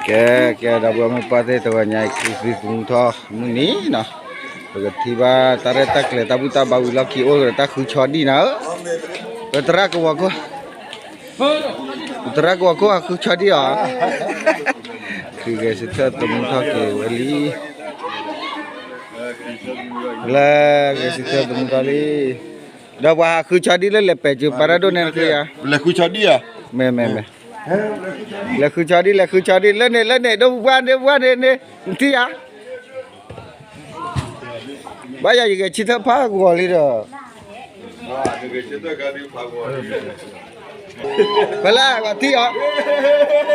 ကဲ ကဲ ဒီပုၢ်ဝဲၢ်မိၢ်ပၢ်သ့ၣ် တဂီၤညါအံၤ ခူသူၣ်သမူထီၣ်မုၢ်နံၤနီၤ, ပကထံၣ်ဘၣ်တၢ်ရဲၣ်တၢ်ကျဲၤ တၢ်ဘူၣ်တၢ်ဘါဝံၤလီၢ်ခံ အိၣ်ဒီးတၢ်ဃုဆီဒံၣ်နၤဧၢ, ပသရၣ်ကဝီၤခိၣ်, ပသရၣ်ကဝီၤခိၣ် ဟးဃုဆီဒံၣ်အီၤ, ဂဲၤဆၢထၢၣ်သမူထီၣ်က့ၤဝဲလံ, လၢဂဲၤဆၢထၢၣ်သမူထီၣ်လံ, ဒီးပှၤဟးဃုဆီဒံၣ်လၢလဲၤပဲာ်ကၠိ ပၢ်ရၢ်ဒိၣ်န့ၣ်တချုးယၤ, လဲၤဃုဆီဒံၣ်ဧါ, မ့ၢ်မ့ၢ်မ့ၢ် လဲၤဃုဆီဒံၣ် လဲၤဃုဆီဒံၣ် လၢန့ၣ် လၢန့ၣ် ဒီပုၢ်ဝဲၢ်န့ၣ် ပှၢ်န့ၣ်န့ၣ် နထံၣ်ဧါ, ဘၣ်ယၤယဂဲၤဆၢထၢၣ်ဖးဂီၤလံဒီး, ဖဲလဲၣ် ပှၤထံၣ်အီၤ, ဖဲလဲၣ်,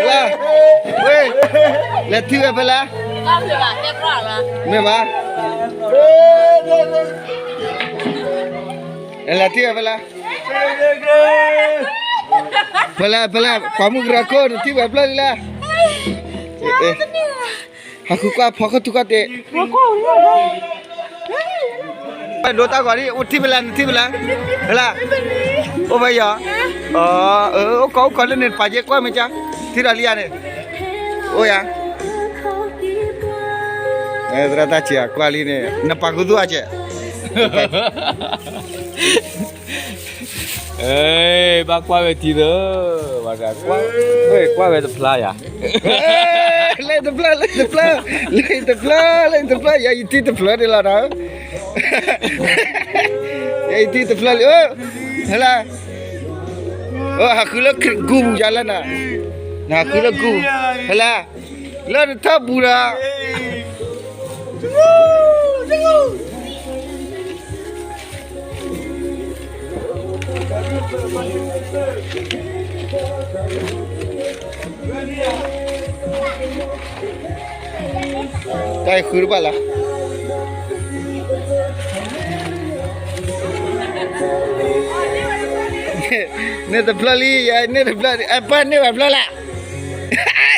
ဝ့ၢ်, လဲၤထံၣ်ဝဲဖဲလဲၣ်, မ့ၢ်ဘၣ်, လဲၤထံၣ်ဝဲဖဲလဲၣ် ဖဲလဲၣ် ဖဲလဲၣ် ပိာ်မုၣ်ကရၢခိၣ် နထံၣ်ဝဲဖျၢၣ်လံလဲၣ်, ဟးဃုကွၢ်ဖီခိၣ်ထူခီၣ်တ့ၢ်, ဒိတၢ်ဂီၤဒ် အိၣ်ထံၣ်ဖဲလဲၣ် နထံၣ်ဖဲလဲၣ်, ဖဲလဲၣ်, အိၣ်ဖဲယီၤ, အိၣ်ကီးအိၣ်ကီးလၢန့ၣ် ပာ်ယဲကွၢ်မ့ၢ်ကါ, ထံၣ်ဒီးလံယၤန့ၣ်, အိၣ်ယၤ သရၣ်တၢ်စံးအကွၢ်လံန့ၣ် နပာ်ခူသူၣ်အစဲး, ဘၣ်ကွၢ်ဝဲထံသၢ, ကွၢ်ဝဲတဖျါယၤ, လၢတဖျါ လၢတဖျါ, လၢတဖျါ လၢတဖျါ ယၤယထံၣ်တဖျါန့ၣ်လီၤနီၤ, ယၤယထံၣ်တဖျါလံ, ဟဲလၢ ဟးဃုလၢကူပူၤယၤလၢနၤ, နဟးဃုလၢကူပူၤ, ဟဲလၢ လၢနထၢၣ်ပူၤဒီး တၢ်အံၤဃုတဘၣ်လီၤ, န့ၢ်တဖျၢၣ်လံ ယၤန့ၢ်တဖျၢၣ်လံ, ပၢ်န့ၢ်ဝဲဖျၢၣ်လဲၣ်,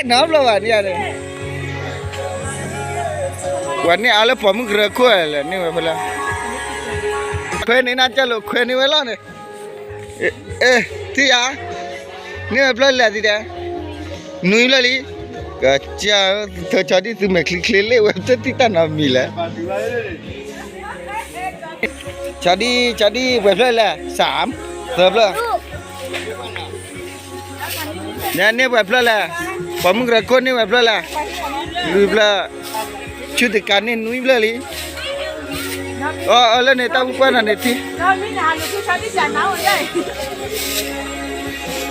နီတဖျၢၣ်ဘၣ်န့ၣ်, ပှၤန့ၢ်အါလၢပိာ်မုၣ်ကရၢခိၣ်လဲၣ်, န့ၢ်ဝဲဖျၢၣ်လဲၣ်, ခွဲးန့ၢ်နၤကၢ်လိာ် ခွဲးန့ၢ်ဝဲလီၤန့ၣ်, ထံၣ်ယၤ, န့ၢ်ဝဲဖျၢၣ်လဲၣ်သံဒဲး, နွံဖျၢၣ်လံ, ကစၢ်, ထၢဆီဒံၣ်သုမဲာ်ချံချ့လ့ၣ်ဝဲ တထံၣ်တၢ်နီတမံၤလဲၣ် ဆီဒံၣ် ဆီဒံၣ် ပှဲၤဖျၢၣ်လဲၣ်, စၢ်, သၢဖျၢၣ်, န့ၢ်ပှဲၤဖျၢၣ်လဲၣ်, ပိာ်မုၣ်ကရၢခိၣ်န့ၢ်ပှဲၤဖျၢၣ်လဲၣ်, လွံၢ်ဖျၢၣ်, ဆူတကးန့ၢ်နွံဖျၢၣ်လံ, အၢ လၢန့ၣ်တၢ်ဘူၣ်ပှၢ်နၤန့ၣ်ထံၣ်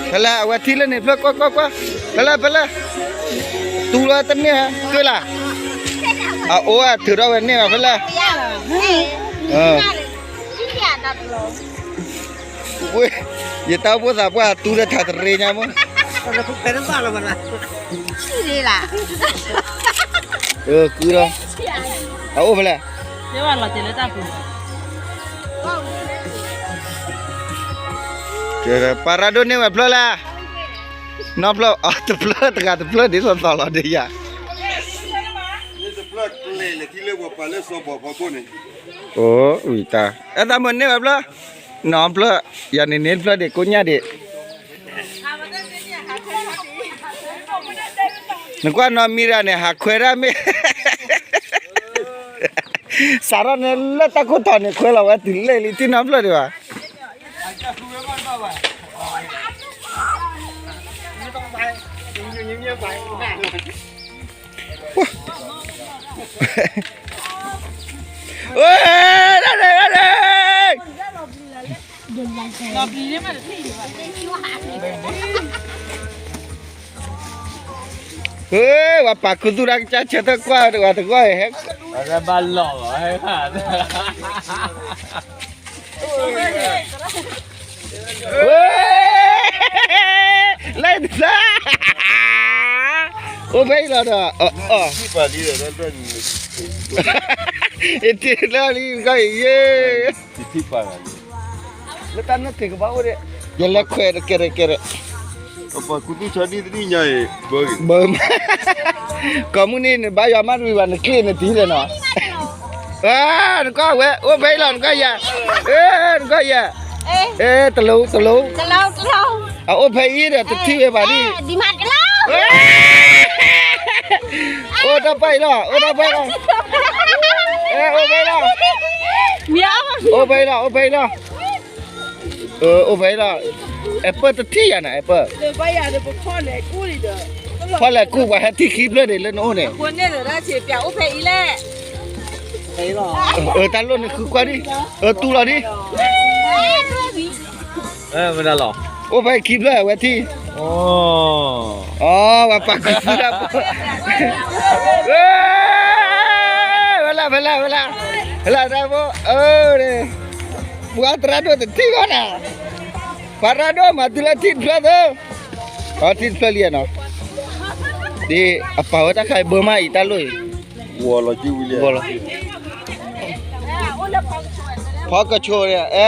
ဖဲလဲၣ် အဝဲထံၣ်လၢန့ၣ်ဖျၢၣ် ကွၢ်ကွၢ်ကွၢ်, ဖဲလဲၣ် ဖဲလဲၣ်, တူၢ်လီၤတန့ၢ်ကၢလၢ်, အအိၣ်အထုးထီၣ်ဝဲန့ၢ်ဘၣ်ဖဲလဲၣ်, ဝ့ၢ်, ယတၢ်အိၣ်ဖှိၣ်သးပှၢ်တူၢ်လၢထးတရ့ညါမ့ၢ်, ကုဒီး, အအိၣ်ဖဲလဲၣ်, ပၢ်ရၢ်ဒိၣ်န့ၢ်ဝဲဖျၢၣ်လဲၣ်, နီဖျၢၣ်, တဖျၢၣ်တဂၤတဖျၢၣ် ဒ်သိးသိးလီၤဒ်ယၤ, အိၣ်ဝံၤတၢ် အဲၣ်သးမုၣ်န့ၢ်ဝဲဖျၢၣ်, နီဖျၢၣ်, ယၤန့ၣ်န့ၢ်တဖျၢၣ်ဒံးကိးညါဒံး, နကွၢ်နီၢ်မံရၤန့ၣ် ဟးခွဲးဒၣ်မ့ၢ် စးထီၣ်န့ၣ်လၢတၢ်ခိၣ်ထီၣ်န့ၣ် ခွဲးလီၤဝဲတုၤလၢလံ တံၢ်နီဖျၢၣ်ဒံးဘၣ်. ဝဲပာ်ခူသူၣ်တၢ်ကစၢ်ဆၢထၢၣ်ကွၢ်ဝဲတကွၢ်, လၢတဖျၢၣ်, အိၣ်ဖဲအံၤလီၤဒီး, အ့ၣ် တ့ၢ်လၢလံကီၢ်အံၤယဲၢ်, လၢတၢ်နၢၣ်တ့ၢ်ကဘၣ်အိၣ်ဒီး, ယလဲၤခွဲးတကဲးတကဲးဒီး ပှၤကူသူၣ်ဆီဒံၣ်တနံၣ်ညါအံၤ, ဘၢ, ကိးမုၢ်နံၤနဘါယွၤမးတဝံၤဘၣ် နချ့နတံၤလဲၣ်နီၤ, နကွၢ်ဝဲ အိၣ်ဖဲအံၤလီၤ နကွၢ်ယၤ, နကွၢ်ယၤ, တလိၤ တလိၤ, အအိၣ်ဖဲအံၤဒီး တထံၣ်ဝဲဘၣ်ဒ်, ဝဲ ပၢ်အံၤလီၤ, အိၣ်ဒီးပၢ်လီၤ, အိၣ်ဖဲလီၤ, အိၣ်ဖဲလီၤ, အိၣ်ဖဲလီၤ, အိၣ်ဖဲလီၤ, အဲပၢၢ်တထံၣ်ယၤန့ၣ် အဲပၢၢ်, ဖီလဲၣ်ကူၣ် ပှၤဟဲထံၣ်ခံဖျၢၣ်န့ၣ် လၢနအိၣ်န့ၣ်, တၢ်လိၣ်န့ၣ် ဃုကွၢ်ဒံး, တူၢ်လီၤဒံး အိၣ်ဖဲခံဖျၢၣ်အဝဲထံၣ်, အီ ပှၤပာ်ကွံာ်သုလၢ, ဝဲလၢ ဝဲလၢ ဝဲလၢ, ဝဲလၢတၢ်ဖိ, ပှၤသရၣ်ဒိၣ်တထံၣ်ဘၣ်နၤ, ပှၤသရၣ်ဒိၣ်မၤသုလၢထံၣ်တဖျၢၣ်သု, အထံၣ်တဖျၢၣ်လံနီၤ, ဒ်အပာ်ဝဲတၢ်ခါအံၤ ဘၢမးအံၤတၢ်လိၣ်အံၤ, ဝီၤလီၤ, ဖီကဆိးန့ၣ်, အဲ,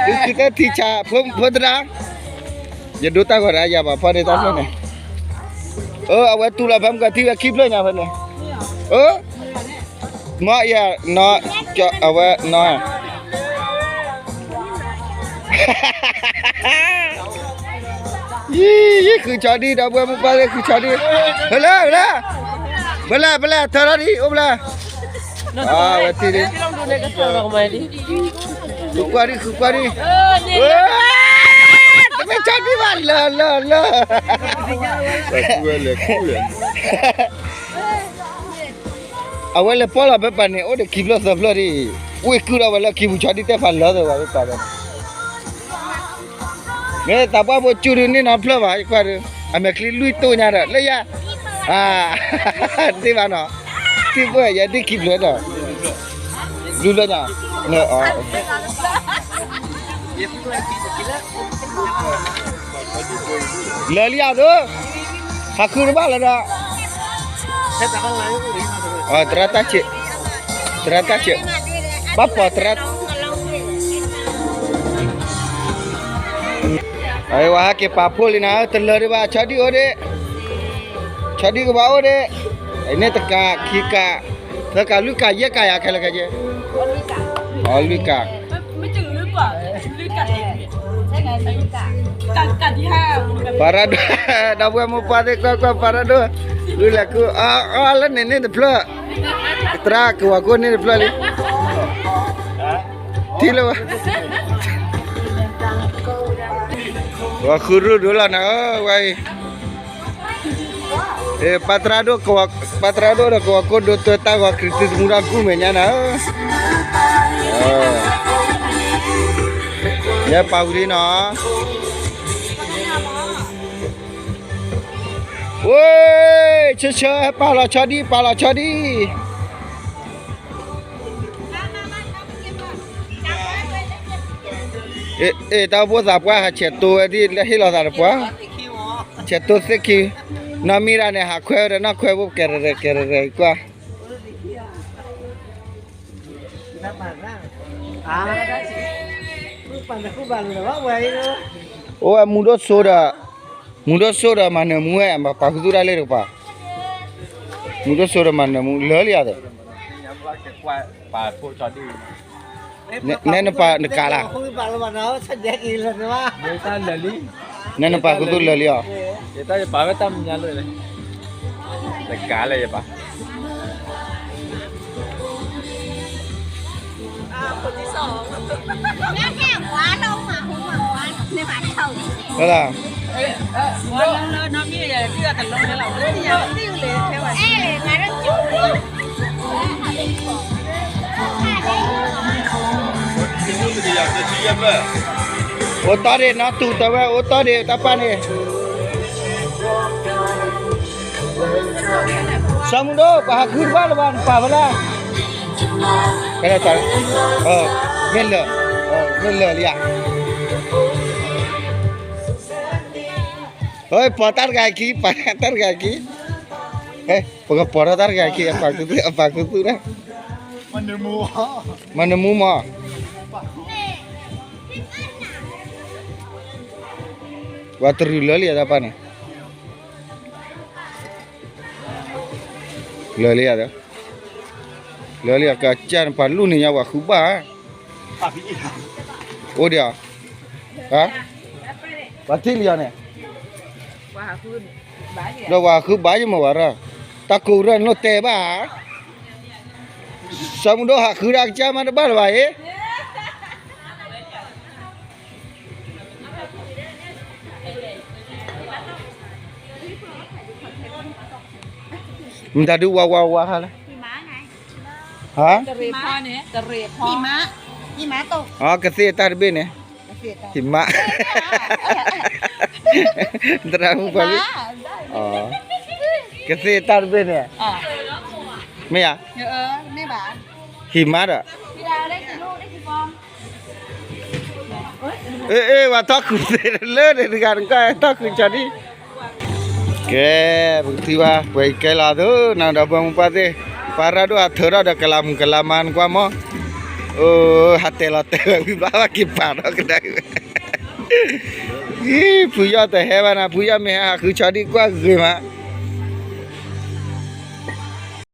သုသၢထံဆး, ဖိသရၣ်, ယဒိတၢ်ဂီၤဒၣ်ယၤဘၣ် ဖီန့ၣ်တၢ်ဖျၢၣ်န့ၣ်, အဝဲတူၢ်လီၤဖဲမုၢ်ကီၢ်ထံၣ်ဝဲခံဖျၢၣ်ညါဖဲန့ၣ်, မ့ၢ်ယၤနီၤ, အဝဲနီၤ ယံၤယံၤ ဃုဆီဒံၣ် ဒီပုၢ်ဝဲၢ်မိၢ်ပၢ်သ့ၣ် ဃုဆီဒံၣ်, ဖဲလဲၣ် ဖဲလဲၣ်, ဖဲလဲၣ် ဖဲလဲၣ် ထၢထီၣ်ဒံး အိၣ်ဖဲလဲၣ်, အဝဲထံၣ်ဒံး, ဃုကွၢ်ဒံး ဃုကွၢ်ဒံး, တမ့ၢ်ဆီဒံၣ်ဘၣ် လၢၢ် လၢၢ် လၢၢ် အဝဲလဲၤပီၢ်လီၤဖဲပၢ်န့ၣ် အိၣ်ဒီးခံဖျၢၣ်သၢဖျၢၣ်ဒံး, ဝ့ၢ်ကုၢ်ဒီးဝဲလၢခံပူၤ ဆီဒံၣ်တဲဖးလၢာ်သ့ၣ်ဝဲဖဲပၢ်န့ၣ်, မ့ၢ်သးပှၢ်ဖိကၠူဒုးန့ၢ်နီတဖျၢၣ်ဘၣ် ယကွၢ်ဒုး, အမဲာ်ချံလွံၢ်တိၢ်ညါဒီး လၢယၤ, တ့ၢ်ဘၣ်နီၤ, တ့ၢ်ဘၣ်ယၤဒ်ခံဖျၢၣ်ဒီး, ဘျုးဖျၢၣ်ညါ, လၢာ်လံယၤဒိ, ဟးဃုတဘၣ်လၢၤဒီး, သရၣ်တၢ်ဆဲး, သရၣ်တၢ်ဆဲး, ဘၣ်ပိာ်သရၣ်, အဝဲဟဲက့ၤပာ်ဖှိၣ်လံနၤ တလၢာ်ဒံးဘၣ် ဆီဒံၣ်အိၣ်ဒံး, ဆီဒံၣ်ကဘၣ်အိၣ်ဒံး, အန့ၣ်တကး ခံကး, သၢကး လွံၢ်ကး ယဲၢ်ကး ယၤခဲလၢာ်ခဲဆ့, အလွံၢ်ကး ပှၤရၢ်ဒိၣ်, ဒီပုၢ်ဝဲၢ်မိၢ်ပၢ်သ့ၣ် ကွၢ်ကွၢ် ပှၤရၢ်ဒိၣ်, ဂုာ်လဲၤကုၢ် အီၣ်လၢန့ၣ်န့ၣ်တဖျၢၣ်, သရၣ်ကဝီၤကိၢ်န့ၣ်တဖျၢၣ်လံ, ထံၣ်လၢဝဲ, ဝဲဃုရူၢ်ဒိၣ်လီၤနၤဧၢ, ဝဲအံၤ ပှၤသရၣ်ဒိၣ်, ပှၤသရၣ်ဒိၣ်ဒီးကဝီၤကိၢ်ဒိၣ် တွဲတၢ်ဂီၤခရံာ်သုသမူထီၣ်ကူၣ်မဲာ်ညါနၤဧၢ, ယဲပာ်ဝံၤလံနီၤ, ဝ့ၢ် ဆၢဆၢ ပာ်လီၤဆီဒံၣ် ပာ်လီၤဆီဒံၣ် အ့ၣ် တၢ်အိၣ်ဖှိၣ်သးပှၢ် ဟးဆဲးတိဝဲဒ်လၢဟ့ၣ်လီၤသးတပှၢ်, ဆဲးတိသ့ၣ်ခံ, နီၢ်မံဒၣ်န့ၣ် ဟးခွဲဝဲဒီးနီၢ်ခွဲးဖိ ကဲရၢၢ်ကဲရၢၢ်ကွၢ်, အိၣ်ဝဲမူဒိၣ်စိဒီး, မူဒိၣ်စိဒီးမၤနၢၤမူဝဲ ပာ်ခူသူၣ်ဒၣ်လဲၣ်တကပၤ, မူဒိၣ်စိဒီးမၤနၢၤမူလၢာ်လံဧါ, နဲနပာ်နကးလၢ် နဲနပာ်ခူသူၣ်လၢာ်လံဧါ, တကးလၢယပာ် လၢ အိၣ်တီၢ်ဒံး နီၢ်တူၢ်တဲဝဲ အိၣ်တီၢ်ဒံး တၢ်ပၢ်န့ၣ်, စီၤမူဒိၣ် ပှၤဟးဃုတဘၣ်လၢၤဘၣ် နပာ်ဖဲလဲၣ်, မ့ၢ်လၢာ်, မ့ၢ်လၢာ်လံဧါ, ပိာ်တၢ်တဂၤခံ ပာ်တၢ်တဂၤခံ, ပကပိာ်ထီၣ်တၢ်တဂၤခံ အပာ်ခူသူၣ် အပာ်ခူသူၣ်ဒၣ်, မၤနၢၤမူမး, ပှၤတရုၤလၢာ်လံဧါ တၢ်ပၢ်န့ၣ်, လၢာ်လံဧါ, လၢာ်လံဧါ ကစၢ်နပှၤလူၢ်န့ၣ်ညါ ပှၤဃုဘၣ်, အိၣ်ဒံးဧါ, ပှၤထံၣ်လံဧါန့ၣ်, ဒီးပှၤဃုဘၣ်ယမ့ၢ်ဝဲဒၣ် တၢ်ကိးရၢၢ်နလိၣ်တဲဘၣ်ဧါ, စီၤမုၢ်ဒိၣ်ဟးဃုဒၣ်ကစၢ်မးတဘၣ်လၢၤဘၣ်အံၤ, မတၤဒုးဝါဝါဝါဟါလဲၣ်, ဟါ, ကသ့ၣ်တၢ်တဘ့ၣ်န့ၣ်, ဟံးမး, သရၣ်မုၣ်ပှၤလံ, ကသ့ၣ်တၢ်တဘ့ၣ်န့ၣ်, မ့ၢ်ဧါ, ဟံးမးဒီး, အ့ အ့ ပှၤထီၣ်ခုးသ့လၢန့ၣ်တဂၤတကီၢ် ထီၣ်ခုးကၠီၤဒံၣ်, ကဲ, ပကထံၣ်ဘၣ် ပှဲၤကဲလီၤသု နဒီပုၢ်ဝဲၢ်မုၣ်ပှၢ်သ့ၣ်, ပှၤရၢ်ဒိၣ်အထၢထီၣ်ဒီးကလးမုၢ်ကလးမါနကွၢ်မး, အိ, ဟးတဲလီၤတဲလီၤဝံၤဘျါဘၣ်က့ၤပာ်ထီၣ်ကဒါအံၤ, ဖုယီၢ်တဟဲဘၣ်နၤ ဖုယီၢ်မ့ၢ်ဟဲဟးဃုကၠီၤဒံၣ်ကွၢ်ဂ့ၤမး